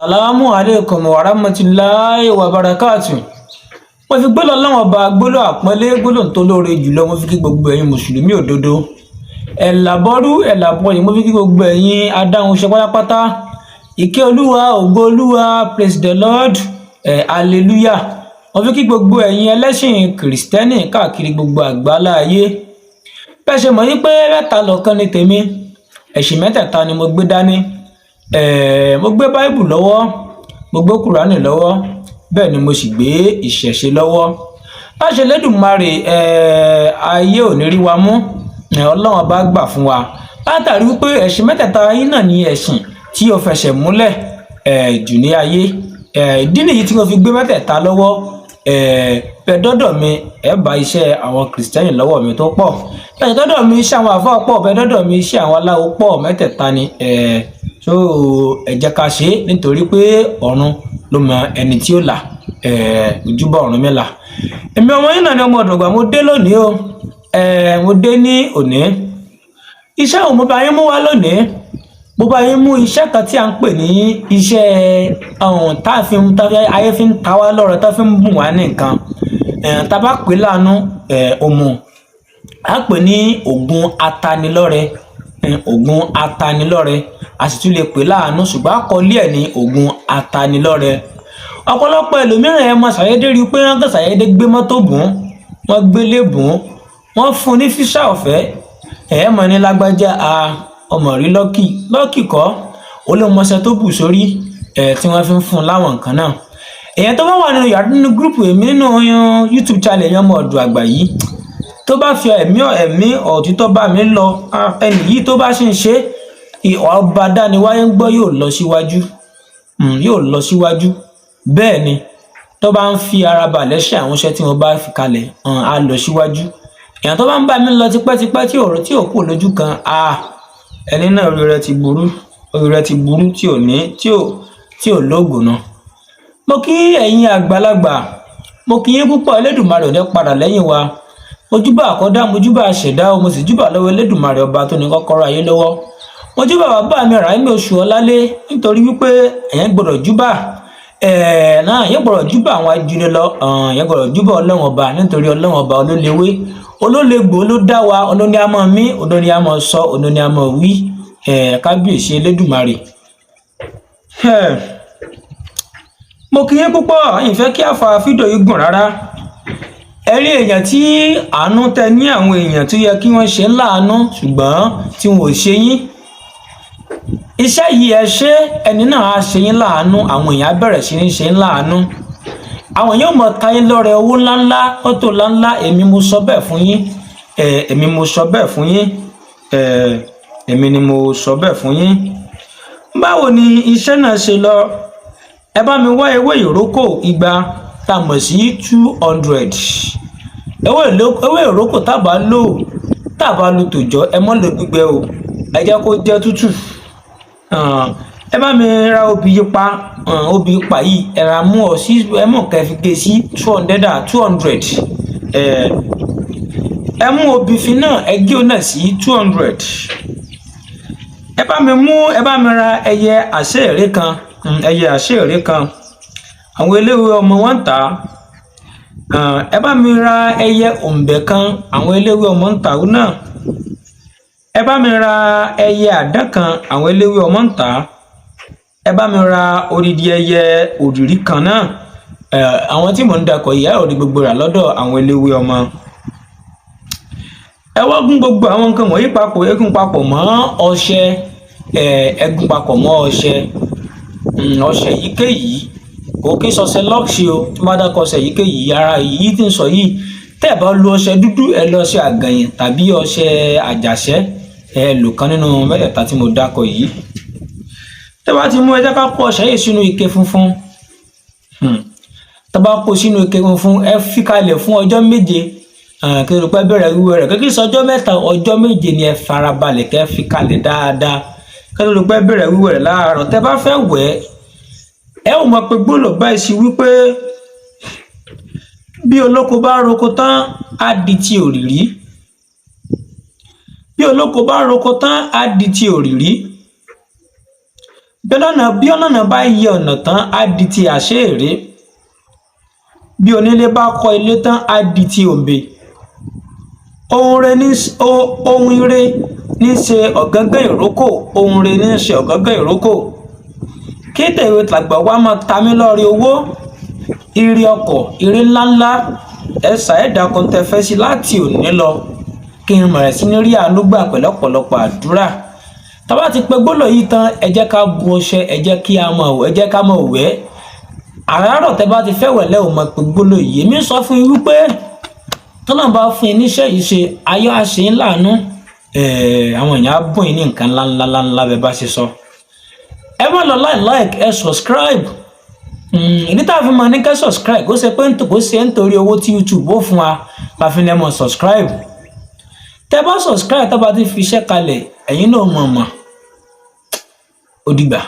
Salamu aleykum wa rahmatulahi wa barakatu. Mo fi gbólọ̀ lọ́wọ́ ọba, gbólọ̀ àpọ́nlé, gbólọ̀ tó lóore jùlọ, mo fi kí gbogbo ẹ̀yin mùsùlùmí òdodo, ẹ̀làbọ́rú ẹ̀làbọ̀yìn, mo fi kí gbogbo ẹ̀yin adáhunṣe pátápátá. Ìkẹ́ Olúwa, ògo Olúwa, praise the Lord, ẹ̀ hallelujah. Mo fi kí gbogbo ẹ̀yin ẹlẹ́sìn kìrìsìtẹ́nì káàkiri gbogbo àgbáńlá ayé. Bẹ́ẹ̀ ṣe mọ̀ yín pé mẹ́ta lọ̀kan ni tèmi, ẹ̀sìn mẹ́tẹ̀ẹ̀ta ni mo gbé dání. Mo gbé báíbù lọ́wọ́, mo gbé kùránì lọ́wọ́, bẹ́ẹ̀ ni mo sì gbé ìṣẹ̀ṣe lọ́wọ́. Láṣẹ Elédùmarè, ayé ò ní rí wa mú, Ọlọ́run bá gbà fún wa látàrí wípé ẹ̀sìn mẹ́tẹ̀ẹ̀ta yín náà ni ẹ̀sìn tí ó fẹsẹ̀ múlẹ̀ jù ní ayé. Ìdí nìyí tí mo fi gbé mẹ́tẹ̀ẹ̀ta lọ́wọ́. Bẹ́ẹ̀ dọ́dọ̀ mi, ẹ bá iṣẹ́ àwọn kìrìsìtẹ́nì lọ́wọ́ mi tó pọ̀, bẹ́ẹ̀ dọ́dọ̀ mi, iṣẹ́ àwọn àfáà pọ̀, bẹ́ẹ̀ dọ́dọ̀ mi, iṣẹ́ àwọn aláwo pọ̀. Mẹ́tẹ̀ẹ̀ta ni. So ẹ jẹ́ ká ṣe é, nítorí pé ọ̀run ló mọ ẹni tí ó là. Ojúbọ Ọ̀rúnmìlà. Èmi ọmọ yín náà ni ọmọ ọ̀dọ̀gbà. Mo dé lónìí o. Mo dé ní òní. Iṣẹ́ òun mo bá yín mú wá lónìí? Mo bá yín mú iṣẹ́ kan tí a ń pè ní iṣẹ́ ọ̀hún tá a fi ń tá ayé fi ń ta wá lọ́rọ̀, tá a fi ń bùn wá ní nǹkan. Tá a bá pè láàánú òmù, a pè ní ògùn atanilọ́rẹ. Ògùn atanilọ́rẹ, a sì tún lè pè láàánú, ṣùgbọ́n àkọlé ẹ̀ ní ògùn atanilọ́rẹ. Ọ̀pọ̀lọpọ̀ ẹlòmíràn, ẹ̀ máa ṣàyédé rí i pé wọ́n kàn ṣàyédé gbé mọ́tò bùn, wọ́n gbélé bùn, wọ́n fún un ní visa ọ̀fẹ́. Ẹ̀ mọ̀ ní lágbájá a ọmọ rí lucky. Lucky kọ́, olómọṣẹ tó bù sórí ẹ̀ tí wọ́n fi ń fún un láwọn nǹkan náà. Èèyàn tó bá wà nínú yàrá, nínú group èmi, nínú YouTube channel yẹn, ọmọ ọ̀dọ̀ àgbà yìí, tó bá fi ẹ̀mí òtítọ́ bá mi lọ, ẹnì yìí tó bá sì ń ṣe, ọba dániwáyé ń gbọ́, yóò lọ síwájú, yóò lọ síwájú. Bẹ́ẹ̀ ni, tó bá ń fi ara balẹ̀ ṣe àwọn iṣẹ́ tí mo bá fi kalẹ̀, á lọ síwájú. Èèyàn tó bá ń bá mi lọ tipẹ́tipẹ́, tí òrò tí ò kú lójú kan, ẹni náà orí rẹ̀ ti burú, orí rẹ̀ ti burú, tí ò ní tí ò lóògùn náà. Mo kí ẹ̀yin àgbàlagbà, mo kí yín púpọ̀. Elédùmarè ò ní padà lẹ́yìn wa. Mojúbà àkọ́dá, mojúbà àṣẹ̀dá o, mo sì júbà lọ́wọ́ Elédùmarè, ọba tó ní kọ́kọ́rọ́ ayé lọ́wọ́. Mojúbà bàbá mi Ràhìmí Oṣù Ọlálé, nítorí wípé ẹ̀yẹn gbọ́dọ̀ júbà náà, yẹn gbọ́dọ̀ júbà àwọn ajínigbé lọ, yẹn gbọ́dọ̀ júbà Ọlọ́run ọba, nítorí Ọlọ́run ọba olóléwé olólégbò ló dá wa, olóní àmọ́ mí, olóní àmọ́ sọ, olóní àmọ́ wí. Kábíyèsí Elédùmarè. Mo kí yín púpọ̀. Ìfẹ́ kí a fa fídíò yìí gùn rárá. Ẹ rí èèyàn tí àánú tẹ ní, àwọn èèyàn tó yẹ kí wọ́n ṣe ń láàánú, ṣùgbọ́n tí wọn ò ṣe yín. Iṣẹ́ yìí, ẹ ṣe, ẹni náà á ṣe yín láàánú. Àwọn èèyàn á bẹ̀rẹ̀ sí ní ṣe ń láàánú. Àwọn èèyàn mọ̀ ta yín lọ́rẹ owó ńláńlá, mọ́tò ńláńlá. Èmi mo sọ bẹ́ẹ̀ fún yín. Èmi mo sọ bẹ́ẹ̀ fún yín. Èmi ni mo sọ bẹ́ẹ̀ fún yín. Báwo ni iṣẹ́ náà ṣe lọ? Ẹ bá mi wá ewé ìrókò 200, tá a mọ̀ sí 200. Ewé ìrókò tá a bá lò, tá a bá lo tòjọ́, ẹ mọ́ lo gbígbẹ o, ẹ jẹ́ kó jẹ́ tútù. Ẹ bá mi ra obì pa. Obì pa yìí, ẹ ra mú ọ sí, ẹ mọ̀ kẹ́ fi gé sí 200 200. Ẹ mú obì fi náà, ẹ gé o náà sí 200. Ẹ bá mi mú, ẹ bá mi ra ẹyẹ àṣẹ kan, ẹyẹ àṣẹ kan, àwọn eléwé ọmọ wọn ń tà á. Ẹ bá mi ra ẹyẹ òǹbẹ kan, àwọn eléwé ọmọ ń tà ó náà. Ẹ bá mi ra ẹyẹ àdán kan, àwọn eléwé ọmọ ń tà á. Ẹ bá mi ra odidi ẹyẹ òrìrì kan náà. Àwọn tí mò ń dakọ̀ yìí, ẹ ò rí gbogbo rà lọ́dọ̀ àwọn eléwé ọmọ. Ẹ wá gún gbogbo àwọn nǹkan wọ̀nyí papọ̀. Ẹ gún papọ̀ mọ́ ọṣẹ. Ẹ gún papọ̀ mọ́ ọṣẹ, ọṣẹ èyíkéyìí, kò kí ń sọṣẹ Lux o. Tí wọ́n bá dákọ̀ ọṣẹ èyíkéyìí, ara èyí tí ń sọ yìí, tẹ́ ẹ bá lo ọṣẹ dúdú, ẹ lọ ọṣẹ àgànyìn tàbí ọṣẹ àjàṣẹ́. Ẹ lò kan nínú mẹ́tẹ̀ẹ̀ta tí mo dákọ̀ yìí. Tẹ́ bá ti mú, ẹ jẹ́ ká kó ọṣẹ yìí sínú ike funfun. Tẹ́ bá kó sínú ike funfun, ẹ fi kalẹ̀ fún ọjọ́ 7 kí ló pẹ́ bẹ̀rẹ̀ wíwẹ̀ rẹ̀. Kékeré sọ ọjọ́ 3, ọjọ́ 7 ni. Ẹ farabalẹ̀ kẹ́ fi kalẹ̀ dáadáa kí ló pẹ́ bẹ̀rẹ̀ wíwẹ̀ rẹ̀. Láàárọ̀ tẹ́ bá fẹ́ wẹ̀, ẹ ò mọ̀ pé gbólò báyìí sí wípé bí olóko bá roko tán, á di ti òrìrí. Bí olóko bá roko tán, á di ti òrìrí. Bí ọlọ́nà bá yẹ ọ̀nà tán, á di ti àṣeèrè. Bí onílé bá kọ́ ilé tán, á di ti òǹbẹ. Ohun ire ní ṣe ọ̀gángán ìrókò, ohun ire ní ṣe ọ̀gángán ìrókò. Kí tèwe tàgbà wá máa ta mí lọ́rẹ owó, ire ọkọ̀, ire ńláńlá, ẹ̀sà ẹ̀dá kan tẹ fẹ́ sí láti òní lọ, kí n bẹ̀rẹ̀ sí ní rí àánú gbà pẹ̀lú ọ̀pọ̀lọpọ̀ àdúrà. Tá bá ti pe gbólóhùn yìí tán, ẹ jẹ́ ká bu ọṣẹ, ẹ jẹ́ ká mọ̀ wẹ̀. Àràárọ̀ tẹ bá ti fẹ́ wẹ̀ lẹ́ ò mọ̀ pé gbólóhùn yìí. Èmi sọ fún yín wípé tọ́lọ́run bá fún yín níṣẹ́ yìí ṣe, ayọ̀ á ṣe yín láàánú. Àwọn èèyàn á bùn yín ní nǹkan ńláńlá ńlá bẹ́ẹ̀ bá ṣe sọ. Ẹ má lọ láì like, ẹ subscribe. Ìdí tá a fi máa ní kẹ́ subscribe, kó ṣe pé kó ṣe nítorí owó tí YouTube ó fún wa la fi ní ẹ mọ̀ subscribe. Tẹ bá subscribe, tá bá ti fi iṣẹ́ kalẹ̀, ẹ̀yin náà mọ̀ mọ̀. Ó dìgbà.